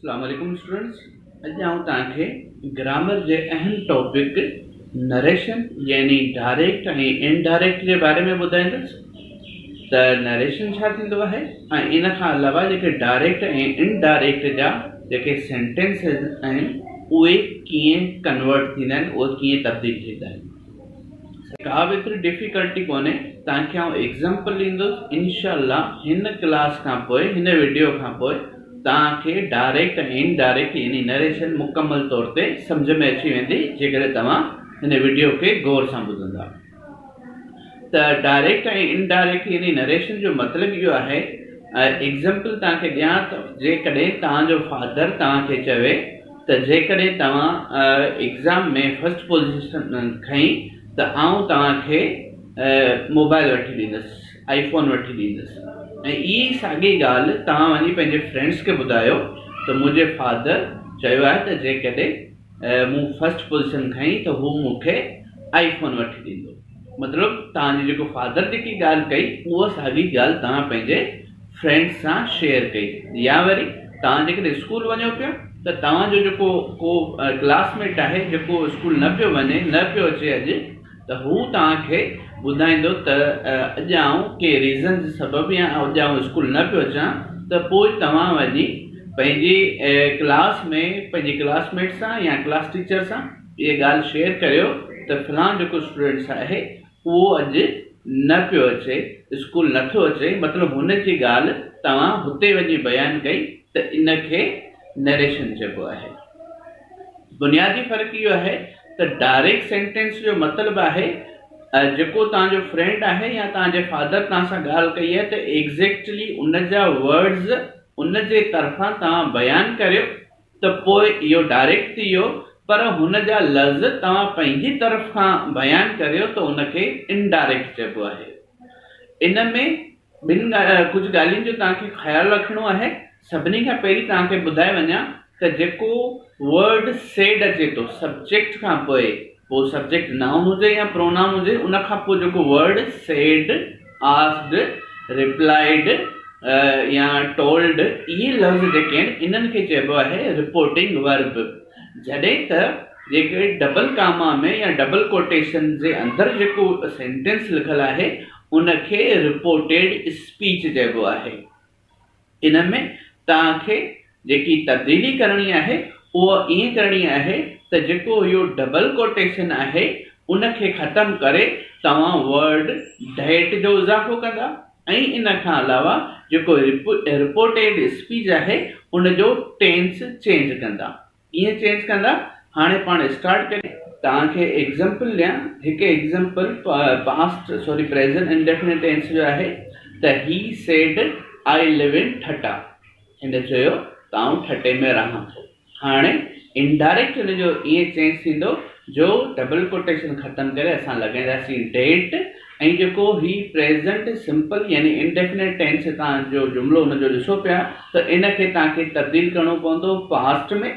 اسلام عليڪم اسٽوڊنٽس اڄ آئون توهان کي گرامر جي اهم ٽاپڪ نريشن يعني ڊائريڪٽ ۽ انڊائريڪٽ جي باري ۾ ٻڌائيندس ته نريشن ڇا ٿيندو آهي ۽ ان کان علاوه جيڪي ڊائريڪٽ ۽ انڊائريڪٽ جا جيڪي سينٽينسز آهن اهي ڪيئن ڪنورٽ ٿيندا آهن اهي ڪيئن تبديل ٿيندا آهن. ڪا به ايتري ڊفيڪلٽي ڪونهي توهان کي آئون ايگزامپل ڏيندس انشاء الله هن ڪلاس کان پوء هن وڊيو کان پوء توهان کي ڊائريڪٽ ۽ انڊائريڪٽ يعني نريشن مڪمل طور تي سمجهه ۾ اچي ويندي جيڪڏهن توهان هن وڊيو کي غور سان ٻڌندا ته ڊائريڪٽ ۽ انڊائريڪٽ يعني نريشن جو مطلب اهو آهي ايگزامپل توهان کي ڏيان ته جيڪڏهن توهان جو فادر توهان کي چوي ته جيڪڏهن توهان ايگزام ۾ فرسٽ پوزيشن کنئي ته آئون توهان کي موبائل وٺي ڏيندس، آئي فون وٺي ڏيندس ۽ اها ئي ساڳي ڳالهه توهان وڃي پنهنجي فرينڊس کي ٻڌايو ته منهنجي فادر چيو آهي ته جيڪڏهن مون فرسٽ پوزيشن کنئي ته هو مون کي آئي فون وٺي ڏيندو. مطلب توهان جي جيڪو فادر جيڪي ڳالهه ڪئي اها ساڳي ڳالهه توهان پنهنجي فرينڊس سان شيئر ڪئي يا وري توهان جيڪڏهن اسڪول وڃو پيا ته توهان جو جيڪو ڪو ڪلاس ميٽ آهي جيڪو اسڪول نه پيو وڃي نه پيو اچي اڄ ته هو توهان کي ٻڌائيندو ته اڄ آئون ڪنهن ريزن جي سبب يا اڄ آئون اسڪول نه پيو اچان ته پوء توهان وڃي پنهنجي ڪلاس ۾ پنهنجي ڪلاس ميٽ سان يا ڪلاس ٽيچر سان اها ڳالهه شيئر ڪريو ته فلان جيڪو اسٽوڊنٽس آهي اهو اڄ نه پيو اچي، اسڪول نه ٿو اچي، مطلب هن جي ڳالهه توهان هتي وڃي بيان ڪئي ته ان کي نريشن چئبو آهي. بنيادي فرق اهو آهي ته ڊائريڪٽ سينٽينس جو مطلب آهي جيڪو توهان جو فرينڊ آهي يا توهان جي فادر توهان سان ڳالهه ڪئي آهي ته ايگزيڪٽلي ان جا ورڊز ان جي طرفان توهان بيان ڪريو ته پوء اهو ڊائريڪٽ ٿي ويو پر هن جا لفظ توهان پنهنجي طرف کان بيان ڪريو ته ان کي انڊائريڪٽ چئبو آهي. ان ۾ ٻن ڪجهه ڳالهين جو توهان کي خيال رکڻو آهي. سڀني کان پهرين توهان کي ٻڌائي وڃان ته جيڪو ورڊ سيڊ اچي ٿو سبجيڪٽ کان پوء پوء سبجيڪٽ نائون هجي يا پرونائون هجي ان کان پوء جيڪو ورڊ سيڊ، آسڪڊ، ريپلائيڊ يا ٽولڊ اهي لفظ جيڪي آهن انهن کي چئبو آهي رپورٽنگ ورب جڏهن ته جيڪي ڊبل ڪاما ۾ يا ڊبل ڪوٽيشن جي اندر جيڪو سينٽينس لکيل آهي ان کي رپورٽيڊ اسپيچ چئبو آهي. ان ۾ توهان کي جيڪي تبديلي ڪرڻي آهي اها ائين ڪرڻي آهي ته جيڪو اهو ڊبل ڪوٽيشن آهي ان کي ختم ڪري توهان ورڊ ڊيٽ جو اضافو ڪندا ۽ ان کان علاوه جيڪو رپورٽيڊ اسپيچ آهي ان جو ٽينس چينج ڪندا. ائين چينج ڪندا هاڻي پاڻ اسٽارٽ ڪريون. توهان کي ايگزامپل ڏيان هڪ example past sorry present indefinite tense جو آهي ته he said I live in Thatta هن چيو ته آئون ٺٽي ۾ رهان ٿو هاڻي انڊائريڪٽ ان جو ائين چينج ٿيندو جو ڊبل ڪوٽيشن ختم ڪري اسان لڳائينداسين ڊيٽ ۽ جيڪو هي پريزنٽ سمپل يعني انڊيفينٽ ٽينس توهان جو جملو ان جو ڏسو پيا ته ان کي توهان کي تبديل ڪرڻو پوندو پاسٽ ۾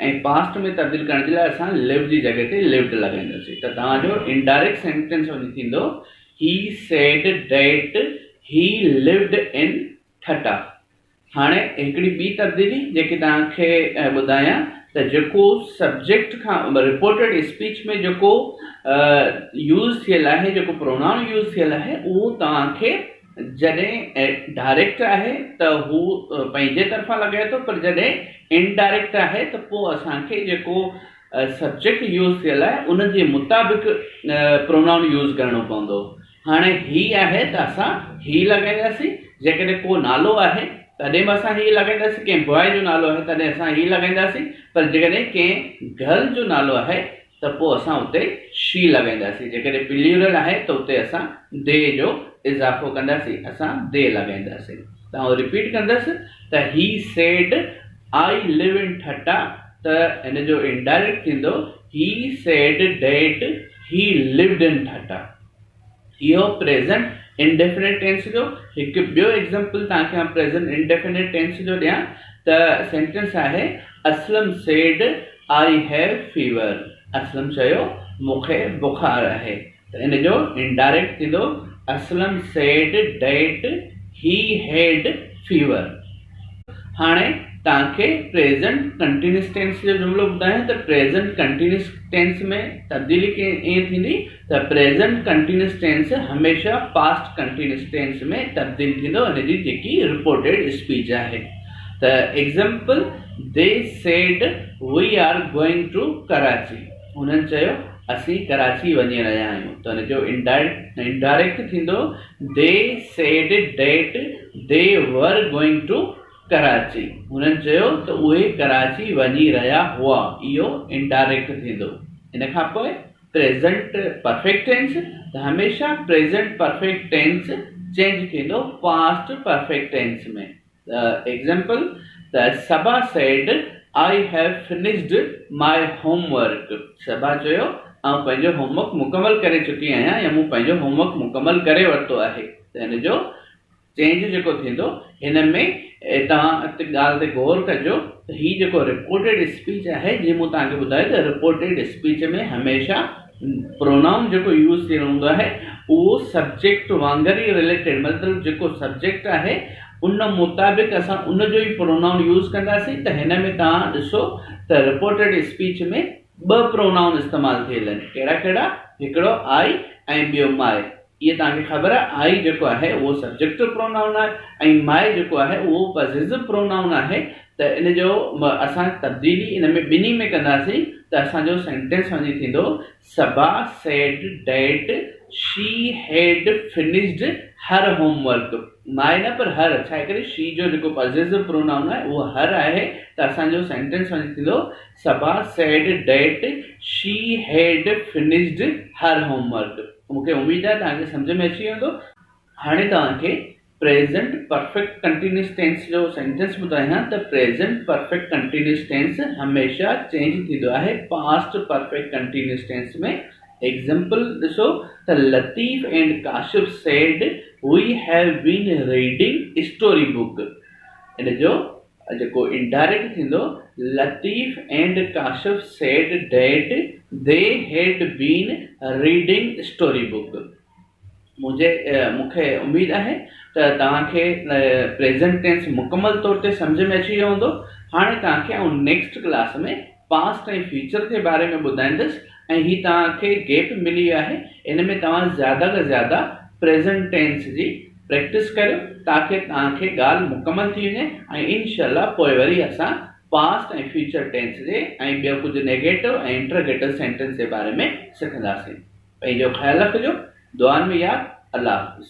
۽ پاسٽ ۾ تبديل ڪرڻ جي لاء اسان لو جي جڳهه تي لوڊ لڳائينداسين ته توهان جو انڊائريڪٽ سينٽينس وڃي ٿيندو he said that he lived in Thatta. هاڻي هڪڙي ٻي تبديلي جيڪي توهان کي ٻڌايان ته جيڪو سبجيڪٽ کان رپورٽيڊ اسپيچ ۾ جيڪو يوز ٿيل آهي جيڪو پرونائون يوز ٿيل آهي اهو توهان کي جڏهن ڊائريڪٽ آهي ته هو پنهنجي طرفان لڳائي ٿو پر جڏهن انڊائريڪٽ آهي ته پوء اسان کي جيڪو سبجيڪٽ يوز ٿيل آهي ان جي مطابق پرونائون يوز ڪرڻو پوندو. هاڻي هي آهي ته اسان هي لڳائينداسين، جيڪڏهن ڪو نالو آهي تڏهن به اسان هي لڳائينداسين، ڪنهن بواء جو نالو آهي تڏهن اسان هي لڳائينداسين، پر جيڪڏهن ڪنهن گرل جو نالو آهي ته پوء اسان اتي شي لڳائينداسين، جيڪڏهن پليورل آهي ته اتي اسان the جو اضافو ڪنداسين، اسان the لڳائينداسين. ته آئون رپيٽ ڪندس ته he said I live in Thatta ته ان جو انڊائريڪٽ ٿيندو he said that he lived in Thatta. اهو پريزنٽ انڊيفينٽ ٽينس جو هڪ ٻيو ايگزامپل توهان کي آئون پريزنٽ انڊيفينٽ ٽينس جو ڏيان ته سينٽينس آهي Aslam said I have fever Aslam چيو مون کي بخار آهي ته ان جو انڊائريڪٽ ٿيندو Aslam said that he had fever. هاڻي توهان کي پريزنٽ ڪنٽينيوس ٽينس جو جملو ٻڌايان ته پريزنٽ ڪنٽينيوس ٽينس ۾ تبديلي ڪيئن ٿيندي ته پريزنٽ ڪنٽينيوس ٽينس هميشه پاسٽ ڪنٽينيوس ٽينس ۾ تبديل ٿيندو ان جي جيڪي رپورٽيڊ اسپيچ آهي ته example they said we are going to Karachi انهن چيو اسين ڪراچي وڃي رهيا آهيون ته ان جو انڊائريڪٽ ٿيندو they said that they were going to Karachi هنن چيو ته اهي ڪراچي وڃي رهيا هئا اهو انڊائريڪٽ ٿيندو ان کان پوء پريزنٽ پرفيڪٽ ٽينس ته هميشه پريزنٽ پرفيڪٽ ٽينس چينج ٿيندو پاسٽ پرفيڪٽ ٽينس ۾ ته ايگزامپل ته Saba said I have finished my homework Saba چيو آئون پنهنجو هوم ورڪ مڪمل ڪري چڪي آهيان يا مون پنهنجو هوم ورڪ مڪمل ڪري ورتو آهي ته هن جو چينج جيڪو ٿيندو هن ۾ توهان ڳالهه تي غور ڪجو ته هي جيڪو رپورٽيڊ اسپيچ آهي جيئن مون توهان کي ٻڌايو ته رپورٽيڊ اسپيچ ۾ هميشه پرونائون جيڪو يوز ٿيل هوندو آهي اهو سبجيڪٽ وانگر ئي رليٽيڊ مطلب جيڪو سبجيڪٽ آهي ان مطابق اسان ان جو ئي پرونائون يوز ڪنداسين ته هن ۾ توهان ڏسو ته رپورٽيڊ اسپيچ ۾ ٻه پرونائون استعمال ٿيل آهن ڪهڙا ڪهڙا هڪڙو آء ۽ ٻيو ماء اهي توهان کي خبر آهي آء جيڪو آهي اهو سبجيڪٽو پرونائون آهي ۽ ماء جيڪو آهي اهو پزيسو پرونائون آهي ته ان جو اسان تبديلي ان ۾ ٻنهي ۾ ڪنداسين ته اسان جو سينٽينس وڃي ٿيندو Saba said that she had finished her homework my نه پر هر ڇا ڪري شي جو جيڪو پزيسو پرونائون آهي اهو هر آهي ته اسان جو سينٽينس وڃي ٿيندو Saba said that she had finished her homework مون کي اميد آهي توهان کي سمجهه ۾ اچي ويندو. هاڻي توهان کي پريزنٽ پرفيڪٽ ڪنٽينيوس ٽينس جو سينٽينس ٻڌايان ته پريزنٽ پرفيڪٽ ڪنٽينيوس ٽينس هميشه چينج ٿيندو آهي past perfect continuous tense ۾. Example ڏسو ته Latif and Kashif said we have been reading story book ان جو جيڪو انڊائريڪٽ ٿيندو Latif and Kashif said that they had been reading story book منهنجي مون کي اميد آهي ته توهان کي پريزنٽ ٽينس مڪمل طور تي سمجهه ۾ اچي ويو هوندو هاڻي توهان کي آئون نيڪسٽ ڪلاس ۾ پاسٽ ۽ فيوچر جي باري ۾ ٻڌائيندس ۽ هي توهان کي گيپ ملي ويو آهي ان ۾ توهان زياده کان زياده پريزنٽ ٽينس جي پريڪٽس ڪريو تاڪه توهان کي ڳالهه مڪمل ٿي وڃي ۽ انشاء الله پوء وري اسان پاسٽ ۽ فيوچر ٽينس جي ۽ ٻيو ڪجهه نيگيٽو ۽ انٽروگيٽو سينٽينس جي باري ۾ سکنداسين. پنهنجو خيال رکجو دعائن ۾ ياد الله حافظ.